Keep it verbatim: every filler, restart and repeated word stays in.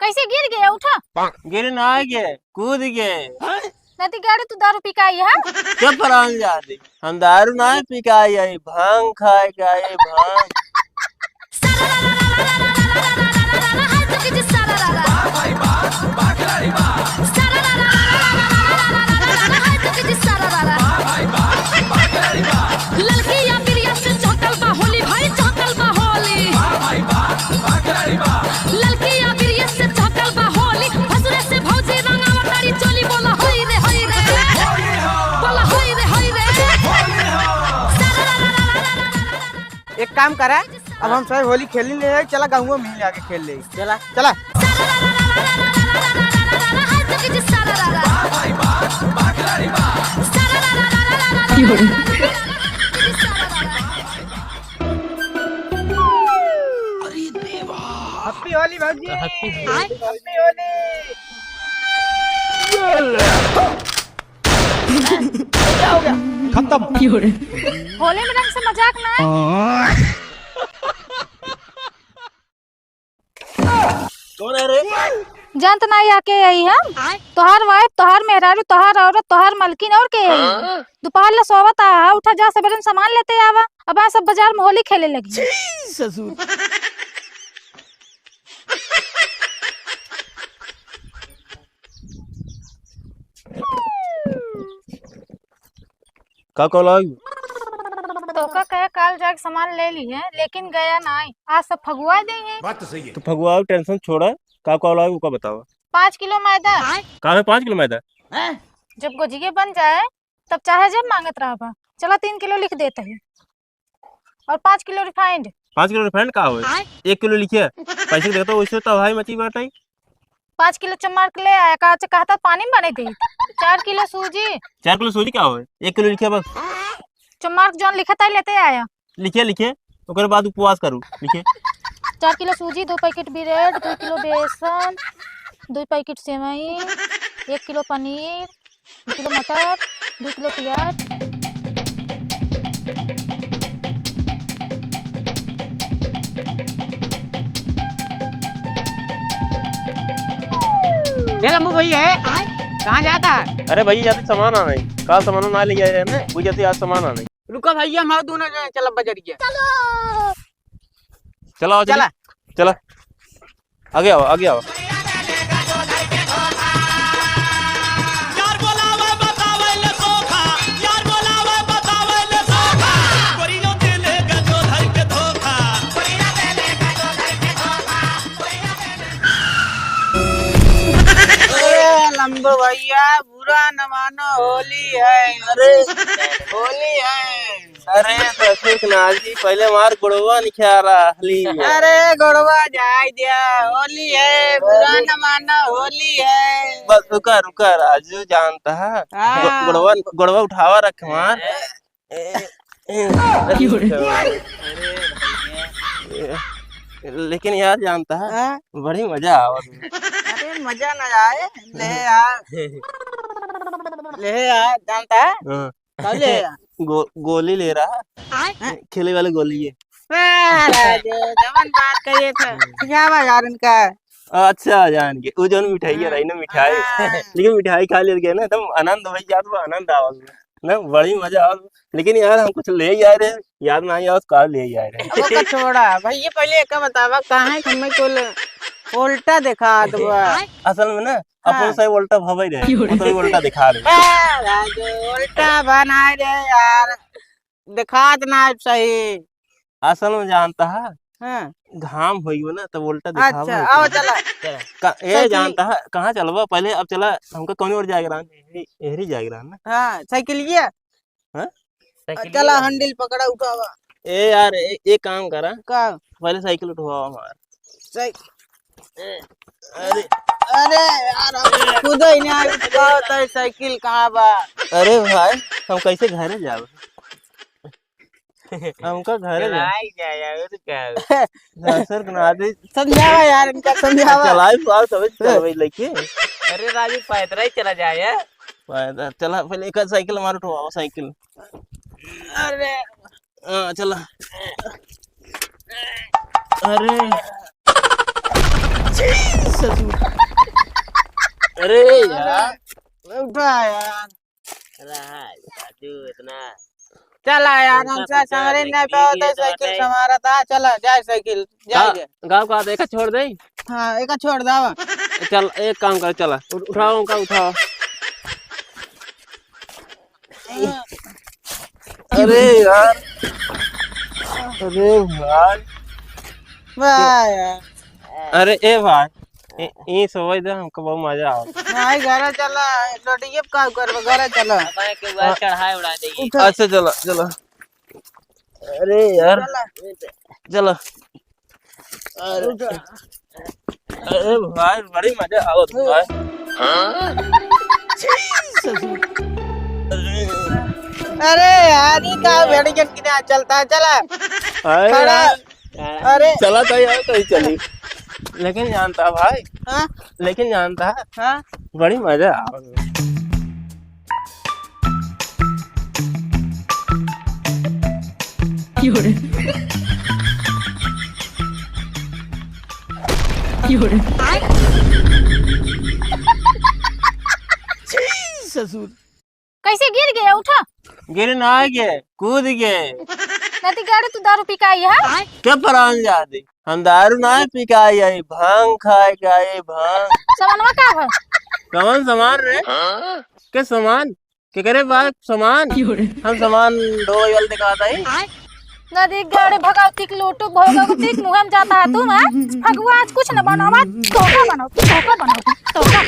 कैसे गिर गए? उठा। गिर ना गए, कूद गए। नती गाड़ी तू दारू पी के आई है? चुप हरामजादी, हम दारू ना पी के आई, आई भांग खाए के आई, भांग। ललकी या बिरिया से चहकल बा होली भाई, चहकल बा होली। ललकी या बिरिया से चहकल बा होली। भसुरे से भौजी रंगावा तारी चोली, बोला होई रे, होई रे। बोला होई रे, होई रे। एक काम करा, अब हम सब होली खेल ले, चला गाँव में ही आके खेल ले। चला। चला। Happy होली भौजी। Happy। Happy होली। क्या हो गया? खत्म। होली में रंग से मजाक ना है। कौन है रे? जानत नाई आके आई हम। तोहार wife, तोहार मेहरारू, तोहार औरत, तोहार मलकिन और के आई? हाँ? दोपहर ले सोवत आहा, उठा जा सबेरे में सामान लेते आवा। अब आ सब बाजार में होली खेले लगी। छी ससुर। का कहला? तोका कहे काल जाके सामान ले ली है, लेकिन गया नाई। आज सब फगुआ दे है। बात तो सही है। तो फगुआ tension छोड़ा, का कहला ओका बतावा। पाँच किलो मैदा। का है पाँच किलो मैदा? जब गोजिये बन जाए, तब चाहे जब मांगत रहबा। चला तीन किलो लिख देत ही। और पाँच किलो refined। पाँच किलो refined का होए? आय। एक किलो लिखिए। पैसे के देखता वैसे तो भाई मची बात नहीं। पाँच किलो चमार के ले आया, का अच्छा कहता पानी में बने दे। चार किलो सूजी। चार किलो सूजी का होए? एक किलो लिखिए बस। चमार जौन लिखता है लेते आया। लिखिए, लिखिए, ओकरे बाद उपवास करू। लिखिए। चार किलो सूजी, दो पैकेट ब्रेड, दो किलो बेसन, दो पैकेट सेवई, एक किलो पनीर, दो किलो मटर, दो किलो प्याज। ए लंबू भैया, कहाँ जाता है? अरे भैया, जाते सामान आने। काल सामान ना ले आए रहे ना, वो जाते आज सामान आने। रुका भैया, हम दोनों जने चलब बजरिया। चलो। चला आओ, चला। चलिए। चला। आगे आओ, आगे आओ। यार बोलावे, बतावे ले सोखा। यार बोलावे, बतावे ले सोखा। गोरियो देले गजो धर के धोखा। अरे लंबू भैया, बुरा न मानो, होली है। अरे। होली है। अरे ससुर के नाती, पहले हमार गोड़वा निखारा हली में। अरे गोड़वा जाए दिया, होली है, बुरा अरे। न मानो, होली है। बस रुका, रुका, राजू जानता है। हाँ। गो-, गोड़वा, गोड़वा उठावा रख हमार। ए, ए, अरे, अरे, लेकिन यार जानता है, हाँ? बड़ी मजा आवत है। अरे मजा न आए, ले यार। ले यार, जानता है? हाँ। का ले यार? गो-, गोली ले रहा। आय? खेले वाले गोली है। अरे, जो जवन बात कहिए थे, सिखावा यार इनका। अच्छा, जान के। वो जौन मिठाई है हाँ। रही ना, मिठाई। हाँ। लेकिन मिठाई खा ले गए ना, एकदम आनंद हो जात बा, आनंद आवत बा। ना, बड़ी मजा आवत बा। लेकिन यार, हम कुछ ले ही आए रहे, याद ना आई आवत, का ले ही आए रहे। अब ओका छोड़ा, भैया, पहले एका बतावा, काहे कि हमें कुल उल्टा दिखात बा? असल में ना, अपन हाँ। सही उल्टा भवे रहे, वो तो उल्टा दिखा रहे। ए, राजू, उल्टा बनाए रहे यार, दिखात ना है सही। असल में जानता है, हाँ। घाम होई हो ना, तब उल्टा दिखावा अच्छा, होई आओ है। चला। का, ए, साइकिल। जानता है, कहाँ चलबा? पहले अब चला, हमका कौन और जाएगा रान? एहरी, एहरी जाएगा रान ना? हाँ, साइकिलिया। हाँ? साइकिलिया चला, वाला। हैंडल पकड़ा, उठावा। ए यार, ए, एक काम करा। का? पहले साइकिल उठवाओ हमार। साइकिल। अरे, अरे यार, हम खुद ही नहीं आए, बताओ तो साइकिल कहाँ बा? अरे भाई, हम कैसे घरे जाब? हमका घरे जाए। चलाई जाए, और क्या? ससुर के नाती। समझावा यार, इनका समझावा। चलाई पाओ तबे चलबै लेके। अरे राजू, पैदल ही चला जाए। पैदल चला, पहले एक साइकिल मारो, उठवाओ साइकिल। अरे। हाँ, चला। अरे। अरे यार। उठा यार। अरे हाँ, राजू, इतना चला यार, उनका हमसे कुछ समझ नहीं नहीं पावत है, की साइकिल है। संभारा था, चला, जाए साइकिल, जाए, गा-, जाए। गाँव का देखा छोड़ दे। हाँ, एका छोड़ दावा। चल, एक काम कर, चला, उठ-, उठाओ उनका, उठाओ। अरे यार, अरे भाई। वाह यार। अरे ए भाई, ई, ई सोवै दे, हमको बहुत मजा आवत। नहीं, घरे चला, लोटिये पे का करबे, घरे चला। अब आए के बाद हाँ। चढ़ाए उड़ा देगी। उठा। अच्छा, चला, चला। अरे यार, चला। चला। अरे, उठा। अरे भाई, बड़ी मजा आवत भाई। अरे यार, ई का भेड़ियन की ना चलता, चला। अरे खड़ा। यार। अरे। चला था यार, कहीं चली। लेकिन जानता भाई, हाँ? लेकिन जानता, हाँ? बड़ी मजा आवत। ससुर। कैसे गिर गया? उठा। गिर ना गए, कूद गए। नती गाड़ी तू दारू पी के आई है? के परान जा दे? हम दारू ना पी के आई, आई भांग खाए के आई, भांग। सामानवा का है? कौन सामान रे? के सामान? के करे बा सामान? हम सामान ढोवे वाले दिखाता ही। नदी गाड़ी भगवती के लूटू, भगवती के मुँह में जाता है तू, हैं? फगुआ आज कुछ न बनावा, धोखा बनाओ, तू धोखा बनाओ, धोखा।